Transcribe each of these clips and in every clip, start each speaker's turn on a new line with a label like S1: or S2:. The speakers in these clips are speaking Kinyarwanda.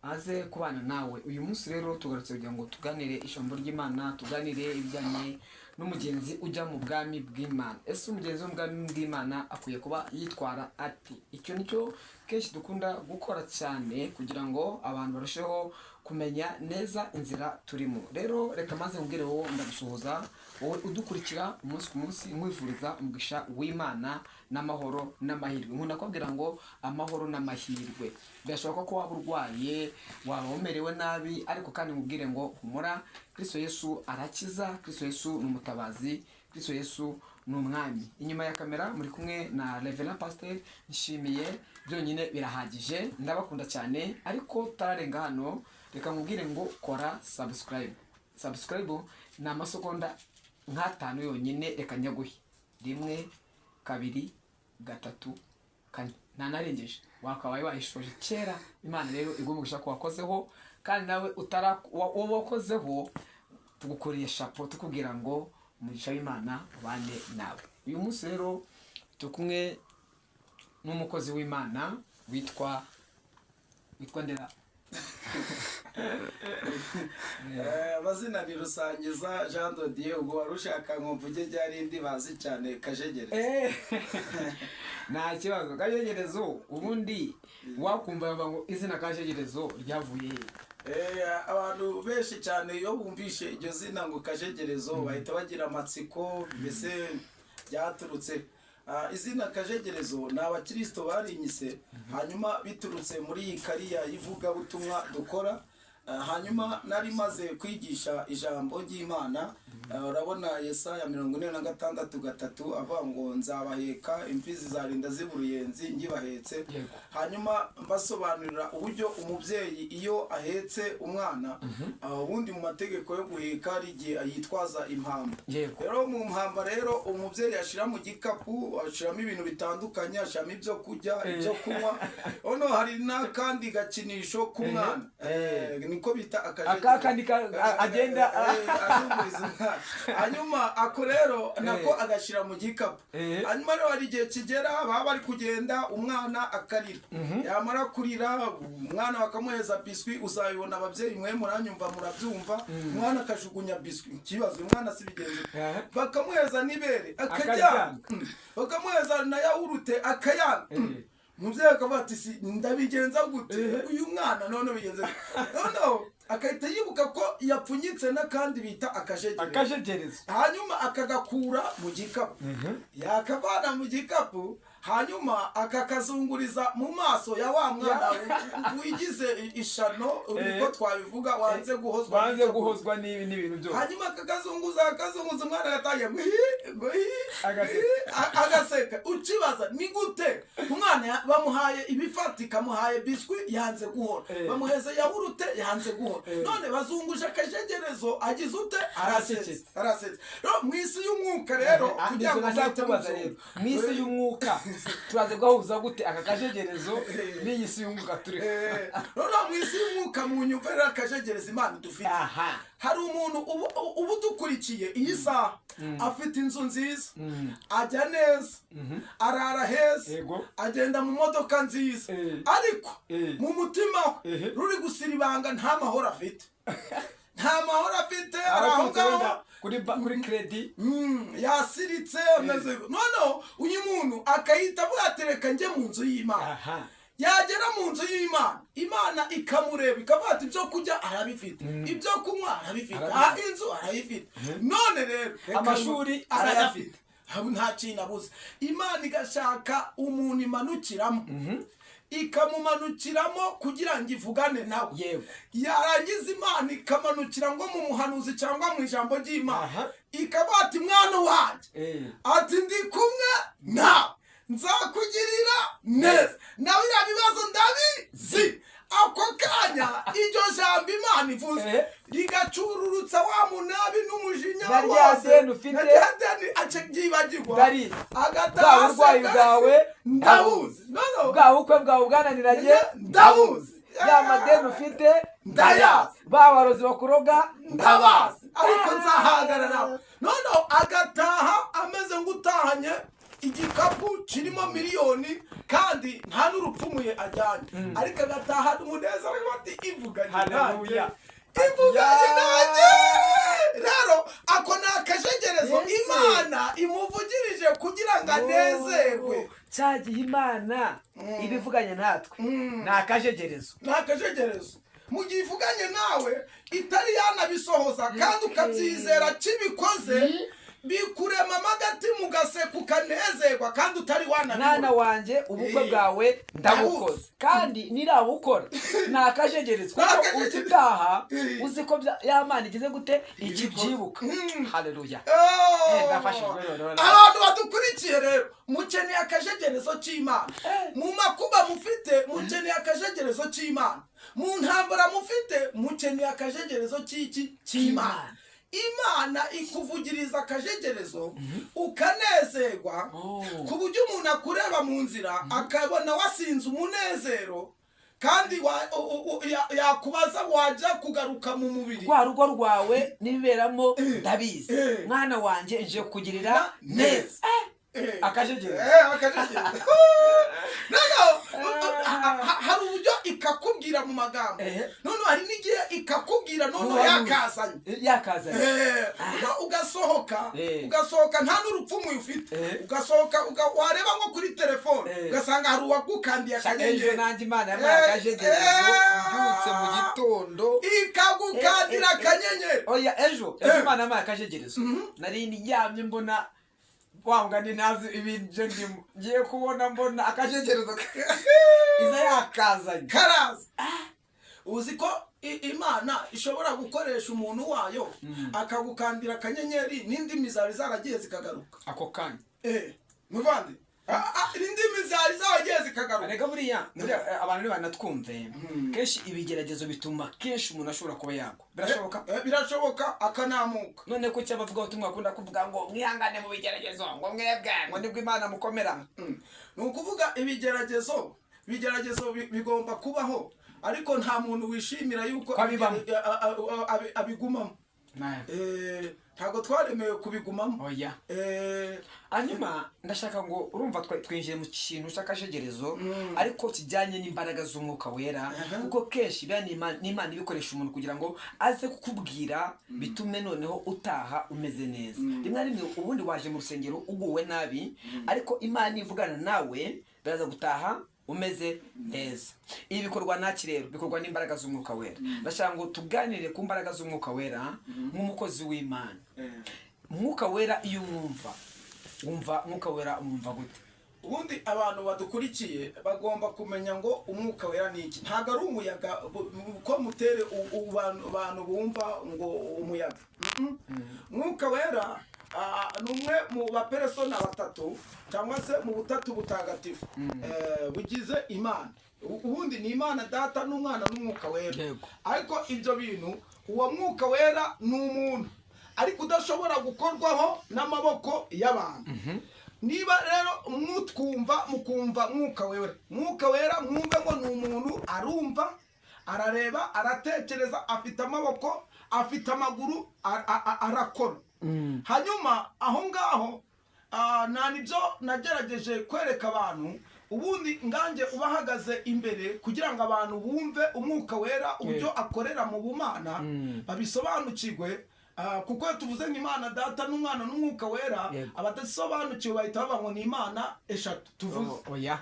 S1: Aze kubana nawe. Uyu munsi rero tugarutse kugira ngo tuganire ijambo ry'Imana, tuganire ibijyanye n'umugenzi ujya mu bwami bw'Imana. Ese umugenzi wo mu bwami bw'Imana akwiye kuba yitwara ati? Icyo nicyo kenshi dukunda gukora cyane kugira ngo abantu barusheho kumenya neza inzira turimo. Rero reka maze nkubwire wowe, ndagusuhuza wowe udukurikira umunsi ku munsi, nkwifuriza umugisha w'Imana n'amahoro n'amahirwe. Nkunda kubabwira ngo amahoro n'amahirwe. Birashoboka ko waba urwaye, waba umerewe nabi, ariko kandi nkubwire ngo humura, Kristo Yesu arakiza, Kristo Yesu ni umutabazi, Kristo Yesu ni umwami. Inyuma ya kamera muri kumwe na Reverend Pasteur Nshimiye. Byonyine birahagije, ndabakunda cyane. Ariko tutararenga hano, reka nkubwire ngo kora subscribe. Subscribe ni amasegonda nk'atanu yonyine. Reka nyaguhe: rimwe, kabiri, gatatu, kane, ntanarengeje, wakabaye wayishoje kera. Imana rero iguha ko wakozeho, kandi nawe utara uwo wakozeho tugukoreye chapeau, tukubwira ngo umugisha w'Imana ubane nawe. Uyu munsi rero turi kumwe n'umukozi w'Imana witwa Ndera.
S2: Amazina ni Rusangiza Jean de Dieu. Ubwo wari ushaka ngo mvuge rya rindi bazi cyane, Kajegereza.
S1: Nta kibazo. Kajegerezo ubundi wakumva bavuga ngo izina Kajegerezo ryavuye he?
S2: Abantu benshi cyane iyo bumvishe iryo zina ngo Kajegerezo bahita bagira amatsiko, mbese byaturutse. Izina Kajegerezo ni abakirisito barinyise, hanyuma biturutse muri iyi kariya y'ivugabutumwa dukora. Hanyuma nari maze kwigisha ijambo ry'Imana. Urabona Yesaya 46:3 avuga ngo nzabaheka, imfizi zarinda ziba uruyenzi ngibahetse. Hanyuma mbasobanurira uburyo umubyeyi iyo ahetse umwana, ubundi mu mategeko yo guheka hari igihe yitwaza impamba. Rero mu mpamba rero umubyeyi ashyira mu gikapu, ashyiramo ibintu bitandukanye, ashyiramo ibyo kurya, ibyo kunywa, noneho hari n'akandi gakinisho k'umwana. Niko bita akajegere.
S1: Aka kandi agenda
S2: azunguriza umwana. Hanyuma ako rero nako agashyira mu gikapu. Hanyuma rero hari igihe kigera baba bari kugenda, umwana akarira. Yamara kurira, umwana bakamuheza biswi. Uzabibona, ababyeyi mwe muranyumva, murabyumva, umwana akajugunya biswi. Ikibazo, umwana si bigenze ute? Bakamuheza n'ibere akaryanga.
S1: Akaryanga.
S2: Bakamuheza na yawurute akayanga. Umubyeyi akavuga ati: "Si ndabigenza gute uyu mwana none bigenze gute?" Noneho agahita yibuka ko yapfunyitse n'akandi bita akajegere.
S1: Akajegerezo.
S2: Hanyuma akagakura mu gikapu, yakavana mu gikapu, hanyuma akakazunguriza mu maso ya wa mwana wigize ishano, niko twabivuga, wanze guhozwa
S1: wanze
S2: n'icyo kurya.
S1: Guhozwa n'ibintu byose.
S2: Hanyuma akakazunguza, akazunguza, umwana agatangira ngo hi, ngo hi,
S1: Agaseka.
S2: hi, agaseka. Ukibaza ni gute umwana bamuhaye ibifatika, amuhaye biswi, yanze guhora, bamuheze yawurute, yanze guhora, none bazunguje akajegerezo, agize ute? Arasetse.
S1: Arasetse.
S2: Arasetse. Rero mu isi y'umwuka rero, kugira ngo
S1: nashaka
S2: muhite
S1: kubaza
S2: mubyumva.
S1: rero, mu isi y'umwuka turaze guhuza gute aka kajegerezo n'iyi si y'umwuka turi?
S2: Noneho mu isi y'umwuka, mu nyumva rero, akajegereza Imana dufite, hari umuntu uba udukurikiye iyi saha, afite inzu nziza, ajya neza, arara heza, agenda mu modoka nziza, ariko mu mutima we ruri gusiribanga, nta mahoro afite, nta mahoro afite, ari aho
S1: Araturutse
S2: ngaho.
S1: wenda kuri crédit.
S2: Yasiritse ameze. Noneho uyu muntu akahita avuga ati: "Reka njye mu nzu y'Imana." Yagera mu nzu y'Imana, Imana ikamureba, ikavuga ati: "Ibyo kurya arabifite, ibyo kunywa arabifite,
S1: Arabifite.
S2: inzu arayifite, none rero reka
S1: Amashuri
S2: arayafite, nta kintu abuze." Imana igashaka umuntu imanukiramo, ikamumanukiramo kugira ngo ivugane nawe. Yarangiza Imana ikamanukira ngo mu muhanuzi cyangwa mu ijambo ry'Imana, ikavuga ati: "Mwana wanjye," ati: "ndi kumwe nawe, nzakugirira neza, nawe biriya bibazo ndabizi." Ako kanya iryo jambo Imana ivuze rigacururutsa wa munabi n'umujinya
S1: Na rya
S2: wose.
S1: deni ufite.
S2: Na rya deni aca ryibagirwa.
S1: Dari
S2: agataha
S1: bwa burwayi
S2: aseka.
S1: Bwawe
S2: Ndabuzi no.
S1: Bwa bukwe bwawe bwananiranye.
S2: Ndabuzi.
S1: Ya madeni ufite.
S2: Ndayazi.
S1: Ba barozi bakuroga.
S2: Ndabazi, ariko nzahagarara. Noneho agataha ameze nk'utahanye Igikapu kirimo miliyoni kandi nta n'urupfumuye ajyanye, ariko agataha umunezero, ati: "Ivuganye nanjye."
S1: Haleluya.
S2: Ivuganye
S1: Ya.
S2: nanjye. Rero ako ni akajegerezo
S1: Yes.
S2: Imana imuvugirije kugira ngo anezerwe.
S1: Oh, cya gihe Imana ibivuganye natwe ni akajegerezo.
S2: Ni akajegerezo. Mu gihe ivuganye nawe itari yanabisohoza kandi ukabyizera kibikoze, bikuremamo agatima, ugaseka, ukanezerwa kandi utari
S1: Mwana
S2: wanabibona.
S1: wanjye, ubukwe bwawe ndabukoze, kandi nirabukora ni akajegerezo,
S2: Ni
S1: kuko
S2: akajegerezo.
S1: ujya utaha uzi ko ya Mana igize gute, ikibyibuka. Haleluya.
S2: Oh!
S1: Ndafashijwe noneho.
S2: Abantu badukurikiye rero, mukeneye akajegerezo cy'Imana. Mu makuba mufite, mukeneye akajegerezo cy'Imana. Mu ntambara mufite, mukeneye akajegerezo cy'iki? Cy'Imana. Imana ikuvugiriza akajegerezo ukanezerwa, ku buryo umuntu akureba mu nzira akabona wasinze umunezero, kandi yakubaza wajya kugaruka mu mubiri.
S1: Rwa rugo rwawe n'ibiberamo ndabizi. Mwana wanjye, nje kukugirira neza.
S2: Neza.
S1: Akajegerezo.
S2: Akajegerezo. Noneho hari uburyo ikakubwira mu magambo. Noneho hari n'igihe ikakubwira noneho
S1: Muhanuzi.
S2: yakazanye.
S1: Yakazanye.
S2: No ugasohoka, ugasohoka nta n'urupfumu ufite, ugasohoka wareba nko kuri telefone, ugasanga hari uwagukandiye
S1: Ejo
S2: akanyenyeri.
S1: nanjye Imana yampaye akajegerezo, mbyutse mu gitondo
S2: ikagukandira akanyenyeri.
S1: Oya, ejo ejo Imana yampaye akajegerezo. Nari ndyamye, mbona wa mugani ntazi ibintu ndimo, ngiye kubona mbona akajegerezo iza yakazanye.
S2: Karaza. Uzi ko Imana ishobora gukoresha umuntu wayo akagukandira akanyenyeri n'indimi zawe zaragiye zikagaruka?
S1: Ako kanya.
S2: Muvandi, indimi zari zaragiye zikagaruka.
S1: Rega buriya abantu ntibanatwumve. Kenshi ibigeragezo bituma kenshi umuntu ashobora kuba yagwa, birashoboka.
S2: Birashoboka, akanamuka.
S1: None ko cy'abavuga ubutumwa bakunda kuvuga ngo mwihangane mu bigeragezo, ngo mwebwe ngo nibwo Imana mukomera?
S2: Ni ukuvuga ibigeragezo bigomba kubaho, ariko nta muntu wishimira yuko
S1: Ko abibamo.
S2: Abigumamo. Ntabwo twaremewe kubigumamo.
S1: Oya. Hanyuma ndashaka ngo urumva twinjiye mu kintu cy'akajegerezo, ariko kijyanye n'imbaraga z'Umwuka Wera, kuko kenshi biba n'Imana ibikoresha umuntu kugira ngo aze kukubwira, bitume noneho utaha umeze neza. Rimwe na rimwe ubundi waje mu rusengero uguwe nabi, ariko Imana ivugana nawe, biraza gutaha umeze neza. Ibi bikorwa naki rero? Bikorwa n'imbaraga z'Umwuka Wera. Ndashaka ngo tuganire ku mbaraga z'Umwuka Wera nk'umukozi w'Imana. Umwuka Wera, iyo umwumva, wumva Umwuka Wera umwumva gute?
S2: Ubundi abantu badukurikiye bagomba kumenya ngo Umwuka Wera ni iki. Ntabwo ari umuyaga ko mutere abantu bumva ngo umuyaga. Umwuka Wera ni umwe mu baperesona batatu cyangwa se mu butatu butagatifu bugize Imana. Ubundi ni Imana Data n'Umwana n'Umwuka Wera. Ariko ibyo bintu, uwo Mwuka Wera ni umuntu ariko udashobora gukorwaho n'amaboko y'abantu. Niba rero mutwumva, mukumva Mwuka Wera, Mwuka Wera mwumve ngo ni umuntu, arumva, arareba, aratekereza, afite amaboko, afite amaguru, arakora. Hanyuma aho ngaho nta nibyo nagerageje kwereka abantu. Ubundi ngange ubahagaze imbere kugira ngo abantu bumve Umwuka Wera uburyo akorera mu bumana, babisobanukirwe. Kuko iyo tuvuze nk'Imana Data n'Umwana n'Umwuka Wera, abadasobanukiwe bahita bavuga ngo ni Imana eshatu tuvuze.
S1: Oya,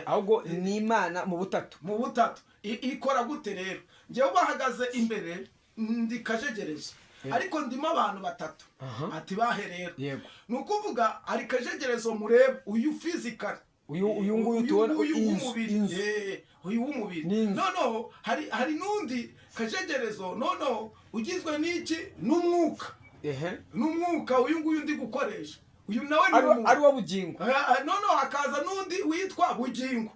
S1: ahubwo ni Imana mu butatu.
S2: Mu butatu. Ikora gute rero? Njyewe bahagaze imbere ndi kajegerezo, ariko ndimo abantu batatu. Ati bahe rero? Ni ukuvuga hari kajegerezo mureba, uyu physical.
S1: Uyu nguyu tubona,
S2: uyu
S1: inzu,
S2: w'umubiri.
S1: Inzu.
S2: Uyu w'umubiri.
S1: Ni inzu.
S2: Noneho hari n'undi kajegerezo noneho ugizwe n'iki? N'umwuka. N'umwuka uyu nguyu ndi gukoresha, uyu nawe ni umuntu.
S1: Ari wo bugingo.
S2: Noneho hakaza n'undi witwa Bugingo,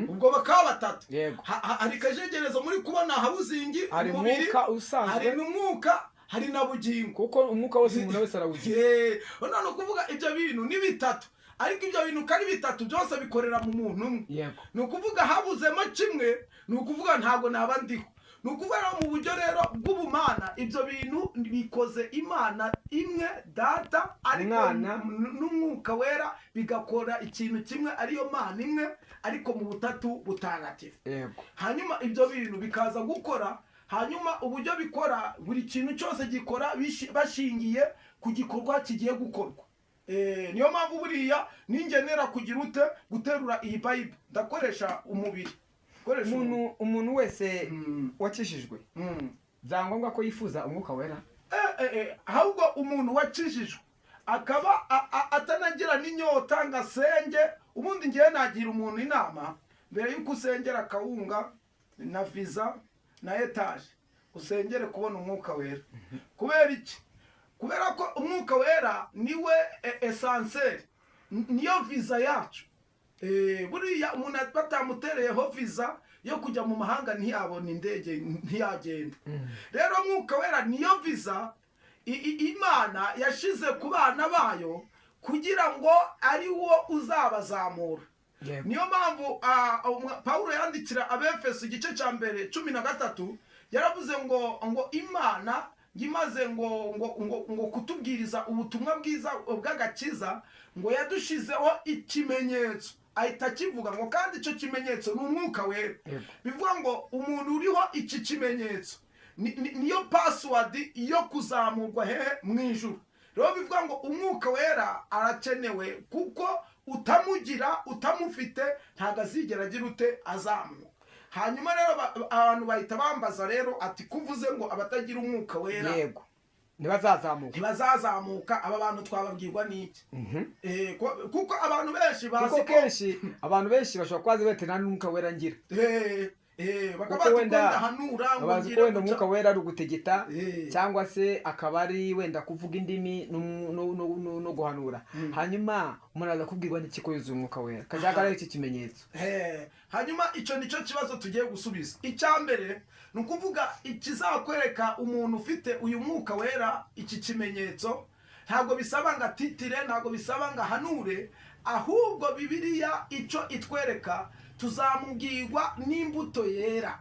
S2: ubwo bakaba batatu. Hari kajegerezo muri kubona habuzingi
S1: Hari
S2: umubiri,
S1: umwuka usanzwe.
S2: hari n'umwuka, hari na Bugingo.
S1: Kuko umwuka wose umuntu wese arawugira.
S2: None ukuvuga ibyo bintu ni bitatu, ariko ibyo bintu uko ari bitatu byose bikorera mu muntu umwe. Ni ukuvuga habuzemo kimwe, ni ukuvuga ntabwo naba ndiho. Ni ukuvuga rero mu buryo rero bw'ubumana, ibyo bintu bikoze Imana imwe, Data, ariko
S1: Umwana.
S2: n'Umwuka Wera bigakora ikintu kimwe, ariyo Mana imwe, ariko mu butatu butagatifu. Hanyuma ibyo bintu bikaza gukora, hanyuma uburyo bikora, buri kintu cyose gikora bashingiye ku gikorwa kigiye gukorwa. Niyo mpamvu buriya ningenera kugira ute guterura iyi Bible, ndakoresha umubiri. Koresha umubiri.
S1: Umuntu wese wakijijwe, byangombwa ko yifuza Umwuka Wera?
S2: Ahubwo umuntu wakijijwe akaba atanagira n'inyota ngo asenge. Ubundi ngewe nagira umuntu inama, mbere y'uko usengera akawunga na viza na etaje, usengere kubona Umwuka Wera. Kubera iki? Kubera ko Umwuka Wera niwe ascenseur, niyo viza yacu. Buriya umuntu batamutereyeho viza yo kujya mu mahanga, ntiyabona indege, ntiyagenda. Rero Mwuka Wera niyo viza Imana yashize ku bana bayo kugira ngo ari wo uzabazamura. Niyo mpamvu Pawulo yandikira Abefeso igice cya mbere 13, yaravuze ngo Imana imaze ngo kutubwiriza ubutumwa bwiza bw'agakiza, ngo yadushizeho ikimenyetso, ahita akivuga ngo kandi icyo kimenyetso ni Umwuka Wera. Bivuga ngo umuntu uriho iki kimenyetso niyo password yo kuzamurwa hehe? Mu ijuru. Rero bivuga ngo Umwuka Wera arakenewe, kuko utamugira, utamufite, ntabwo azigera agira ute? Azamuka. Hanyuma rero abantu bahita bambaza rero ati kuvuze ngo abatagira Umwuka Wera
S1: Yego, ntibazazamuka.
S2: Ntibazazamuka, aba bantu twababwirwa n'iki? Kuko abantu benshi bazi
S1: Kuko
S2: ko
S1: kenshi abantu benshi bashobora kuba bazi bati nta n'Umwuka Wera ngira.
S2: Bakaba
S1: Kuko
S2: bati ko
S1: wenda
S2: ndahanura ngo
S1: bazi ko
S2: ngire
S1: wenda
S2: gutya.
S1: Umwuka Wera ari ugutegeta, cyangwa se akaba ari wenda kuvuga indimi no guhanura. Hanyuma umuntu aza kubwirwa n'iki ko yuzuye Umwuka Wera, kajyaga ari iki kimenyetso?
S2: Hanyuma icyo nicyo kibazo tugiye gusubiza. Icya mbere ni ukuvuga ikizakwereka umuntu ufite uyu Mwuka Wera, iki kimenyetso, ntabwo bisaba ngo atitire, ntabwo bisaba ngo ahanure, ahubwo Bibiliya icyo itwereka, tuzamubwirwa n'imbuto yera.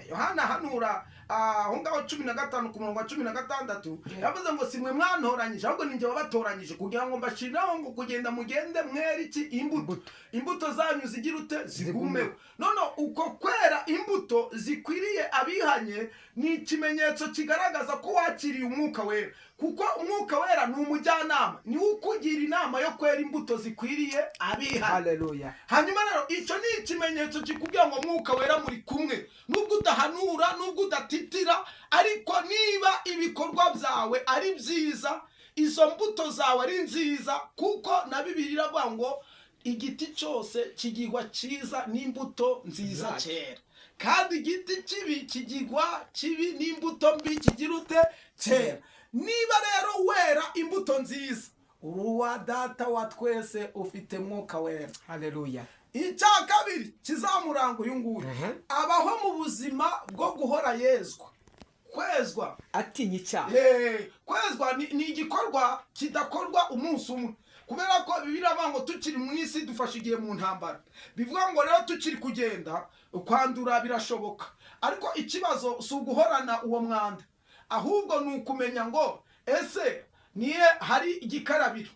S2: Yohana ahanura aho ngaho 15 ku murongo wa 16, yavuze ngo si mwe mwantoranyije, ahubwo ni njye wabatoranyije kugira ngo mbashiraho ngo kugenda mugende mwere iki? Imbuto. Imbuto zanyu zigira ute? Zigumeho. None uko kwera imbuto zikwiriye abihanye ni ikimenyetso kigaragaza ko wakiriye Umwuka Wera, kuko Umwuka Wera ni umujyanama, niwe ukugira inama yo kwera imbuto zikwiriye abihanye.
S1: Haleluya.
S2: Hanyuma rero icyo ni ikimenyetso kikubwira ngo Mwuka Wera muri kumwe, nubwo udahanura, nubwo udatitira, ariko niba ibikorwa byawe ari byiza, izo mbuto zawe ari nziza, kuko na Bibiliya iravuga ngo igiti cyose kigirwa cyiza n'imbuto nziza
S1: Zacyo.
S2: cyera, kandi igiti kibi kigirwa kibi n'imbuto mbi kigira ute? Cyera. Niba rero wera imbuto nziza, uri uwa Data wa twese, ufite Mwuka Wera.
S1: Haleluya.
S2: Icya kabiri kizamuranga uyu nguyu, abaho mu buzima bwo guhora yezwa, kwezwa.
S1: Atinya icyaha.
S2: Kwezwa ni igikorwa kidakorwa umunsi umwe, kubera ko Bibiliya iravuga ngo tukiri mu isi dufashe igihe mu ntambara. Bivuga ngo rero tukiri kugenda, kwandura birashoboka, ariko ikibazo si uguhorana uwo mwanda, ahubwo ni ukumenya ngo ese niye hari igikarabiro,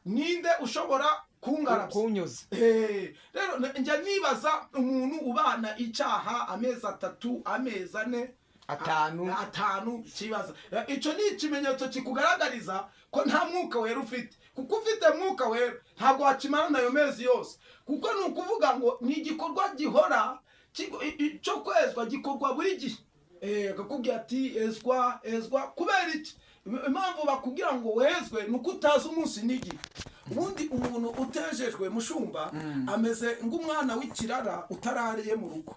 S2: ninde ushobora kungarabya,
S1: Kunyoza.
S2: Rero njya nibaza umuntu ubana icyaha amezi 3, amezi 4,
S1: 5.
S2: 5, kibaza. Icyo ni ikimenyetso kikugaragariza ko nta Mwuka Wera ufite, kuko ufite Mwuka Wera ntabwo wakimarana ayo mezi yose, kuko ni ukuvuga ngo ni igikorwa gihora cyo kwezwa, gikorwa buri gihe. Akakubwira ati ezwa, ezwa. Kubera iki? Impamvu bakubwira ngo wezwe ni uko utazi umunsi n'igihe. Ubundi umuntu utejejwe, mushumba, ameze nk'umwana w'ikirara utarariye mu rugo.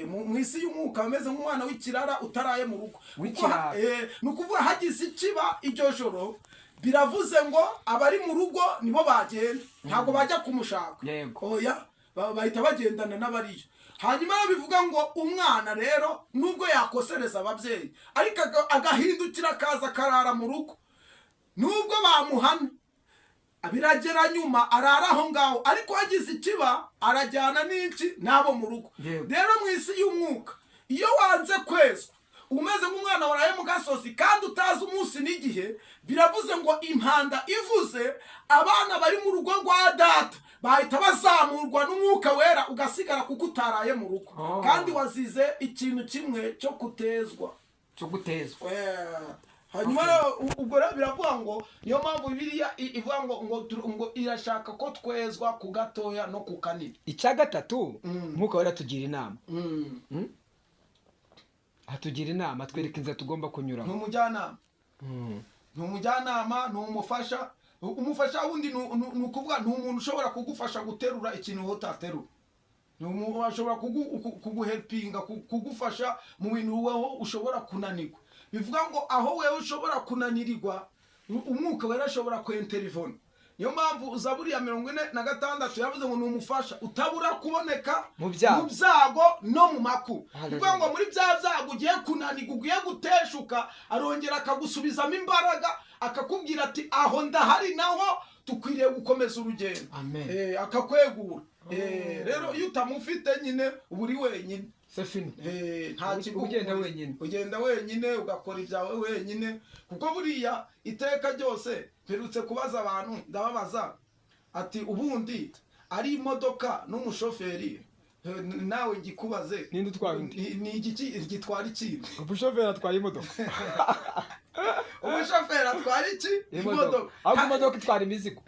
S2: Mu isi y'umwuka ameze nk'umwana w'ikirara utaraye mu rugo. Kuko
S1: W'ikirara.
S2: Ni ukuvuga hagize ikiba iryo joro, biravuze ngo abari mu rugo nibo bagenda, ntabwo bajya kumushaka. Oya, bahita bagendana n'abariyo. Hanyuma bivuga ngo umwana rero nubwo yakosereza ababyeyi, ariko agahindukira akaza akarara mu rugo, nubwo bamuhana Biragera nyuma arara aho ngaho, ariko hagize ikiba arajyana n'iki n'abo mu rugo. Rero mu isi y'umwuka, iyo wanze kwezwa, umeze nk'umwana waraye mu gasozi kandi utazi umunsi n'igihe. Biravuze ngo impanda ivuze, abana bari mu rugo rwa data bahita bazamurwa n'Umwuka Wera, ugasigara kuko utaraye mu rugo. Kandi wazize ikintu kimwe cyo kutezwa.
S1: Cyo gutezwa.
S2: Hanyuma rero, ubwo rero biravuga ngo niyo mpamvu Bibiliya ivuga ngo irashaka ko twezwa ku gatoya no ku kanini.
S1: Icya gatatu, Mwuka Wera atugira inama. Atugira inama, atwereka inzira tugomba
S2: Ni
S1: kunyuramo.
S2: umujyanama. Ni umujyanama, ni umufasha. Umufasha wundi ni ukuvuga ni umuntu ushobora kugufasha guterura ikintu wowe utaterura. Ni umuntu ashobora kuguhelpinga, kugufasha mu bintu wowe ushobora kunanirwa. Bivuga ngo aho wewe ushobora kunanirirwa, Umwuka Wera ashobora kwenterivona. Niyo mpamvu Zaburi ya 46 yavuze ngo ni umufasha utabura kuboneka
S1: mu byago.
S2: Mu byago no mu makuba.
S1: Hallelujah.
S2: Bivuga ngo muri bya byago ugiye kunanirwa, ugiye guteshuka, arongera akagusubizamo imbaraga, akakubwira ati: "Aho ndahari, naho dukwiriye gukomeza urugendo."
S1: Amen.
S2: Akakwegura. Rero iyo utamufite nyine, uba uri wenyine.
S1: C'est fini.
S2: Nta
S1: Ugenda wenyine.
S2: Ugenda wenyine, ugakora ibyawe wenyine, kuko buriya iteka ryose mperutse kubaza abantu, ndababaza ati: "Ubundi ari imodoka n'umushoferi, nawe ngikubaze."
S1: Ninde utwaye undi?
S2: Ni igiki gitwara ikintu?
S1: Umushoferi atwaye imodoka.
S2: Umushoferi atwara iki?
S1: Imodoka. Ahubwo imodoka itwara imizigo.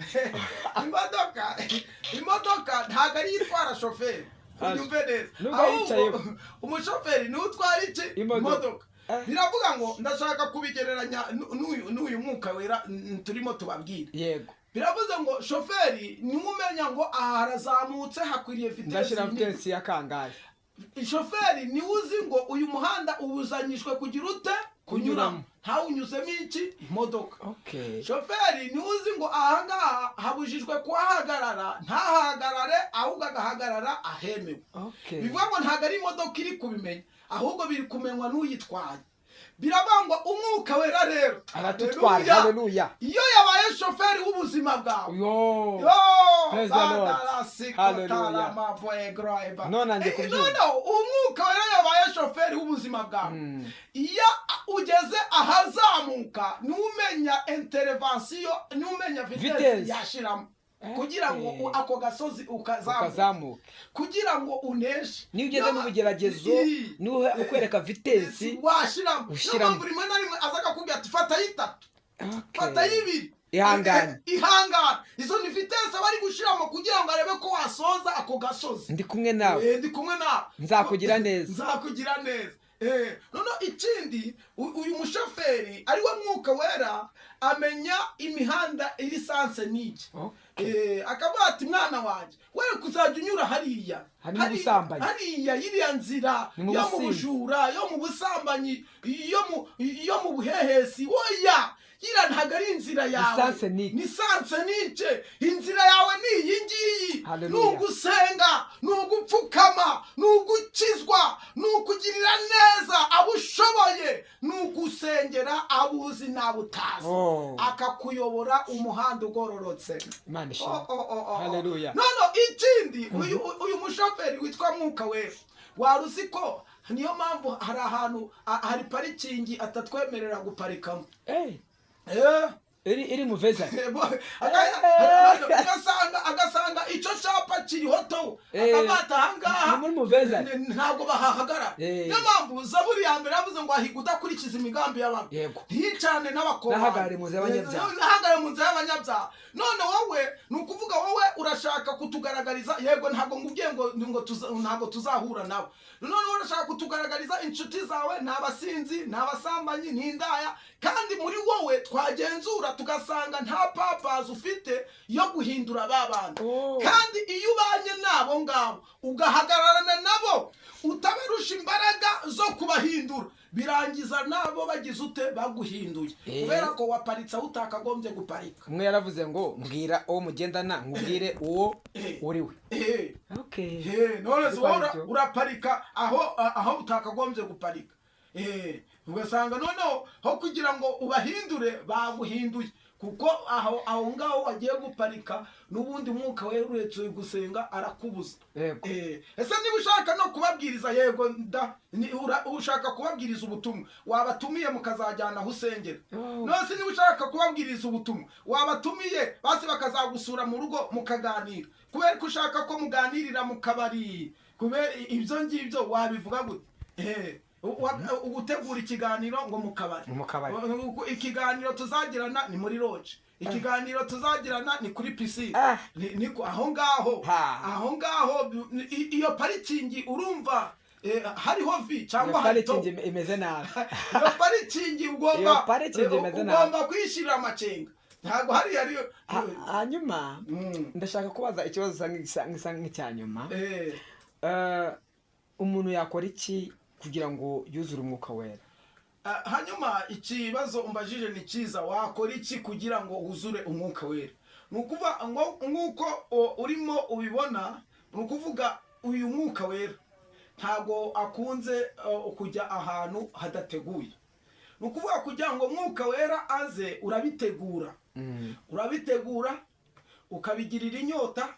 S2: Imodoka ntabwo ariyo itwara shoferi. Unyumve neza.
S1: Nubwo
S2: Ahubwo
S1: yicayemo.
S2: umushoferi niwe utwara iki?
S1: Imodoka.
S2: Imodoka. Biravuga ngo ndashaka kubigereranya n'uyu Mwuka Wera turimo tubabwira. Biravuze ngo shoferi niwe umenya ngo aha harazamutse, hakwiriye vitesse
S1: Ndashyira
S2: nini.
S1: vitesse ya kangahe?
S2: Shoferi niwe uzi ngo uyu muhanda ubuzanyijwe kugira ute? Kunyuramo.
S1: Kunyuramo.
S2: Ntawunyuzemo iki? Imodoka. Shoferi niwe uzi ngo ahangaha habujijwe kuhahagarara, ntahagarare, ahubwo agahagarara ahemewe. Bivuga ngo ntabwo ari imodoka iri kubimenya, ahubwo biri kumenywa n'uyitwaye. Biravuga ngo Umwuka Wera rero,
S1: Aradutwara.
S2: Haleluya.
S1: Haleluya.
S2: Iyo yabaye shoferi w'ubuzima bwawe,
S1: yo.
S2: Yo,
S1: Praise the Lord. Hallelujah. None nanjye kubyumva.
S2: Noneho Umwuka Wera yabaye shoferi w'ubuzima bwawe, iyo ugeze ahazamuka, niwe intervention, niwe umenya vitesse
S1: Vitesse.
S2: yashiramo kugira ngo ako gasozi ukazamuka,
S1: ukazamuka,
S2: kugira ngo uneshe.
S1: Niyo ugeze mu bigeragezo, niwe ukwereka vitesse
S2: washiramo. Niyo
S1: ushyiramo.
S2: mpamvu rimwe na rimwe aza akakubwira ati: "Fatayo itatu, fatayo ibiri."
S1: Ihangane.
S2: Ihangane. Izo ni vitesse bari gushyiramo kugira ngo arebe ko wasoza ako gasozi.
S1: Ndi kumwe nawe.
S2: Ndi kumwe nawe.
S1: Nzakugira neza.
S2: Nzakugira neza. Noneho ikindi, uyu mushoferi ari we Mwuka Wera amenya imihanda iri sens unique. Akavuga ati: "Mwana wanjye, we kuzajya unyura hariya."
S1: Harimo ubusambanyi.
S2: Hariya iriya nzira
S1: Ni mu
S2: yo mu
S1: businzi.
S2: bujura, yo mu busambanyi, yo mu buhehesi, oya, iriya ntabwo ari inzira yawe.
S1: Sens unique.
S2: Ni sens unique. Inzira yawe ni iyi ngiyi.
S1: Hallelujah.
S2: Ni ugusenga, ni ugupfukama, ni ugukizwa, ni ukugirira neza abo ushoboye, ni ugusengera abo uzi n'abo utazi. Akakuyobora umuhanda ugororotse.
S1: Imana ishimwe.
S2: Oh.
S1: Hallelujah.
S2: None ikindi, uyu mushoferi witwa Mwuka Wera, wari uzi ko niyo mpamvu hari ahantu hari parking atatwemerera guparikamo?
S1: Iri muveza.
S2: Agasanga icyo cyapa kiriho tow, akabata ahangaha.
S1: Ni muri muveza.
S2: Ntabwo bahahagarara. Niyo mpamvu Zaburi ya mbere yavuze ngo ahiga udakurikiza imigambi y'abantu, ntiyicane n'abakobwa,
S1: Ntahagarare mu nzira y'abanyabyaha.
S2: Ntahagarare mu nzira y'abanyabyaha. None wowe, ni ukuvuga wowe urashaka kutugaragariza, yego, ntabwo ngubwiye ngo ntabwo tuzahura nabo. None wowe urashaka kutugaragariza inshuti zawe ni abasinzi, ni abasambanyi, ni indaya, kandi muri wowe twagenzura tugasanga nta purpose ufite yo guhindura ba bantu. Kandi iyo ubanye n'abo ngabo, ugahagararana nabo, utabarusha imbaraga zo kubahindura, birangiza nabo bagize ute? Baguhinduye. Kubera ko waparitse aho utakagombye guparika.
S1: Umwe yaravuze ngo: "Mbwira uwo mugendana, nkubwire uwo uri we."
S2: None se
S1: Ariko
S2: wowe
S1: ari byo.
S2: uraparika aho utakagombye guparika. Ugasanga noneho aho kugira ngo ubahindure baguhinduye.
S3: Kuko aho ngaho wagiye guparika, n'ubundi Mwuka Wera uretse gusenga arakubuza. Ese niba ushaka no kubabwiriza, yego da, ushaka kubabwiriza ubutumwa, wabatumiye mukazajyana aho usengera. None niba ushaka kubabwiriza ubutumwa, wabatumiye basi bakazagusura mu rugo mukaganira. Kubera ko ushaka ko muganirira mu kabari, kubera ibyo ngibyo wabivuga gute? Ugutegura ikiganiro ngo mu kabari.
S1: Mu kabari.
S3: Ikiganiro tuzagirana ni muri lodge, ikiganiro tuzagirana ni kuri piscine. Ni aho ngaho. Aho ngaho iyo parikingi urumva hariho vi cyangwa
S1: Iyo
S3: hari
S1: parikingi imeze nabi.
S3: Iyo parikingi ugomba
S1: Iyo parikingi imeze nabi.
S3: Ugomba kwishyirira amacenga, ntabwo hariya ariyo.
S1: Hanyuma ndashaka kubaza ikibazo gisa nk'icya nyuma. Umuntu yakora iki kugira ngo yuzure Umwuka Wera?
S3: Hanyuma ikibazo umbajije ni cyiza. Wakora iki kugira ngo wuzure Umwuka Wera? Ni ukuvuga ngo nk'uko urimo ubibona, ni ukuvuga uyu Mwuka Wera ntabwo akunze kujya ahantu hadateguye. Ni ukuvuga kugira ngo Mwuka Wera aze, urabitegura. Urabitegura, ukabigirira inyota,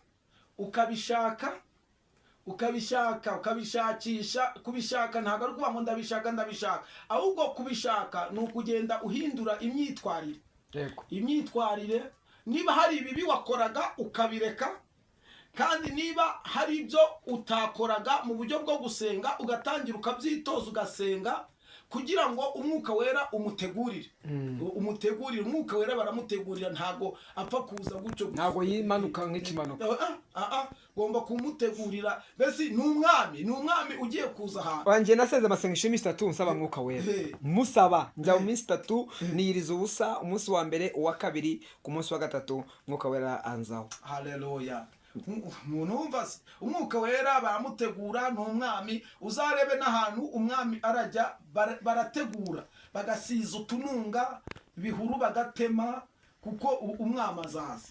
S3: ukabishaka, ukabishaka, ukabishakisha. Kubishaka ntabwo ari ukuvuga ngo ndabishaka, ndabishaka, ahubwo kubishaka ni ukugenda uhindura imyitwarire. Imyitwarire, niba hari ibibi wakoraga ukabireka, kandi niba hari ibyo utakoraga mu buryo bwo gusenga ugatangira ukabyitoza, ugasenga kugira ngo Umwuka Wera umutegurire, umutegurire. Umwuka Wera baramutegurira, ntabwo apfa kuza gutyo gusa.
S1: Ntabwo yimanuka nk'ikimanuka.
S3: Ah, ah, ugomba kumutegurira. Mbese ni umwami, ni umwami ugiye kuza ahantu.
S1: Wanjye nasenze amasengesho y'iminsi 3 nsaba Mwuka Wera. Musaba njya mu minsi 3 niyiriza ubusa, umunsi wa mbere, uwa kabiri, ku munsi wa gatatu Mwuka Wera anzaho.
S3: Haleluya! Umuntu wumva se, Umwuka Wera baramutegura, ni umwami. Uzarebe n'ahantu umwami arajya, barategura, bagasiza utununga, ibihuru bagatema, kuko umwami azaza.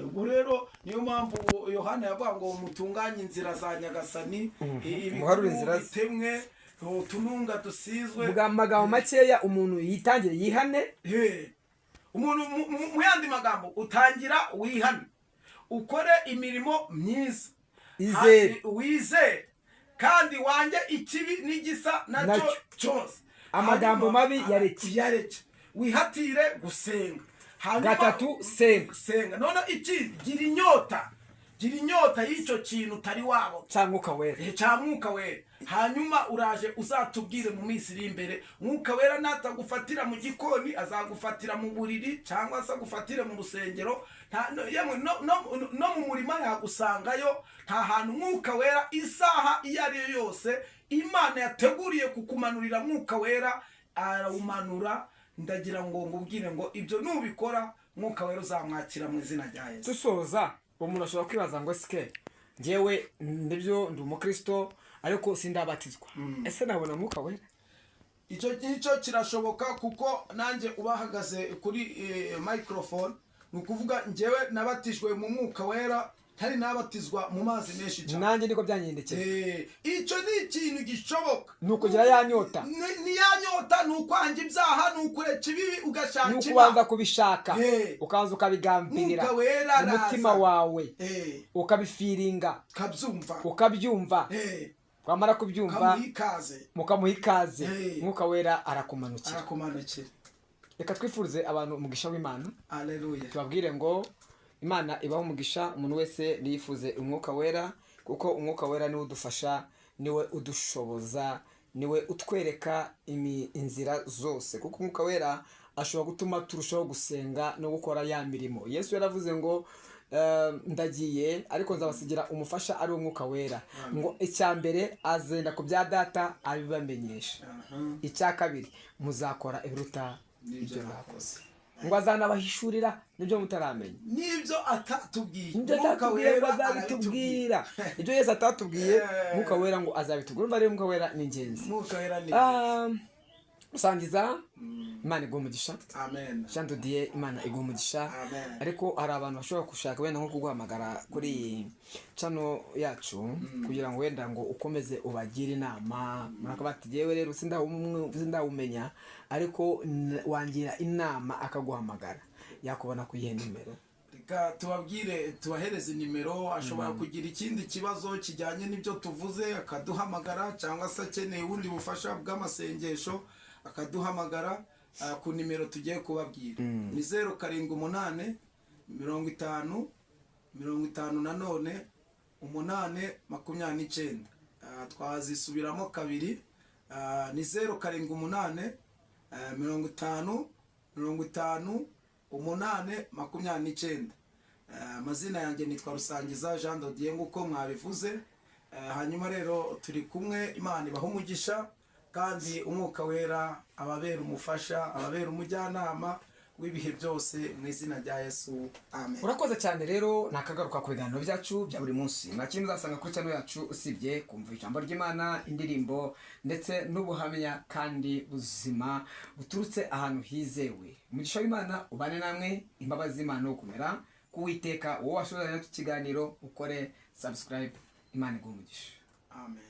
S3: Ubwo rero niyo mpamvu Yohana yavuga ngo mutunganye inzira za Nyagasani,
S1: Muharure inzira ze.
S3: bitemwe, utununga dusizwe.
S1: Mu magambo makeya, umuntu yitangire yihane.
S3: Umuntu mu yandi magambo, utangira wihane, ukore imirimo myiza.
S1: Izere.
S3: Wizere kandi wange ikibi n'igisa nacyo
S1: Nacyo.
S3: cyose.
S1: Amagambo mabi yareke.
S3: Yareke, wihatire gusenga.
S1: Gatatu, senga.
S3: Senga. None iki, gira inyota, gira inyota y'icyo kintu utari wabo
S1: Cya Mwuka Wera.
S3: Cya Mwuka Wera. Hanyuma uraje uzatubwire mu minsi iri imbere. Mwuka Wera natagufatira mu gikoni, azagufatira mu buriri, cyangwa se agufatire mu rusengero. Yemwe no mu murima yagusangayo. Nta hantu Mwuka Wera, isaha iyo ari yo yose Imana yateguriye kukumanurira Mwuka Wera, arawumanura. Ndagira ngo ngubwire ngo ibyo nubikora, Mwuka Wera uzamwakira mu izina rya Yesu.
S1: Dusoza, umuntu ashobora kwibaza ngo sike njyewe nibyo ndi umukristo ariko sindabatizwa, ese nabona Mwuka Wera?
S3: Icyo ngicyo kirashoboka, kuko nanjye ubahagaze kuri microphone, ni ukuvuga njyewe nabatijwe mu Mwuka Wera ntari nabatizwa mu mazi menshi cyane.
S1: Nanjye niko byangendekeye.
S3: Icyo ni ikintu gishoboka.
S1: Ni ukugira ya nyota.
S3: Ni ya nyota, ni ukwanga ibyaha, ni ukureka ibibi, ugashaka
S1: Ni ukubanza
S3: Imana.
S1: kubishaka, ukabanza ukabigambirira
S3: Mwuka Wera
S1: mu mutima
S3: araza.
S1: wawe, ukabifiringa,
S3: Ukabyumva.
S1: ukabyumva. Wamara kubyumva,
S3: ukamuha ikaze.
S1: Mukamuha ikaze, Mwuka Wera arakumanukira.
S3: Arakumanukira.
S1: Reka twifurize abantu umugisha w'Imana.
S3: Aleluya.
S1: Tubabwire ngo Imana ibaho umugisha. Umuntu wese niyifuze Umwuka Wera, kuko Umwuka Wera niwe udufasha, niwe udushoboza, niwe utwereka inzira zose, kuko Umwuka Wera ashobora gutuma turushaho gusenga no gukora ya mirimo. Yesu yaravuze ngo ndagiye, ariko nzabasigira umufasha ari Umwuka Wera. Ngo icya mbere azenda ku bya Data abibamenyesha, icya kabiri muzakora ibiruta ibyo nakoze, ngo azanabahishurira nibyo mutaramenya.
S3: N'ibyo atatubwiye.
S1: Ibyo
S3: Mwuka
S1: atatubwiye ngo
S3: Wera
S1: azabitubwira. Ibyo Yesu atatubwiye, Mwuka Wera ngo azabitubwira. Urumva rero Mwuka Wera ni ingenzi.
S3: Mwuka Wera ni
S1: Usangiza, Imana iguha umugisha.
S3: Amen.
S1: Jean de Dieu, Imana iguha umugisha.
S3: Amen.
S1: Ariko hari abantu bashobora gushaka wenda nko kuguhamagara kuri iyi channel yacu kugira ngo wenda ngo ukomeze ubagire inama. Murakavuga bati yewe rero sindawumenya, ariko wangira inama, akaguhamagara. Yakubona ku iyihe nimero?
S2: Reka tubabwire, tubahereze nimero. Ashobora kugira ikindi kibazo kijyanye n'ibyo tuvuze akaduhamagara, cyangwa se akeneye ubundi bufasha bw'amasengesho akaduhamagara ku nimero tugiye kubabwira. Ni 078 50 50 nanone 8 29. Twazisubiramo kabiri. Ni 078 50 50 8 29. Amazina yanjye nitwa Rusangiza Jean Dodier, nk'uko mwabivuze. Hanyuma rero turi kumwe. Imana ibaha umugisha, kandi Umwuka Wera ababera umufasha, ababera umujyanama w'ibihe byose, mu izina rya Yesu, amen.
S1: Urakoze cyane. Rero nakagaruka ku biganiro byacu bya buri munsi. Nta kintu uzasanga kuri channel yacu usibye kumva ijambo ry'Imana, indirimbo ndetse n'ubuhamya kandi buzima buturutse ahantu hizewe. Umugisha w'Imana ubane namwe, imbabazi z'Imana no gukomera k'Uwiteka. Wowe washoboye natwe ikiganiro, ukore subscribe. Imana iguhe umugisha.
S2: Amen.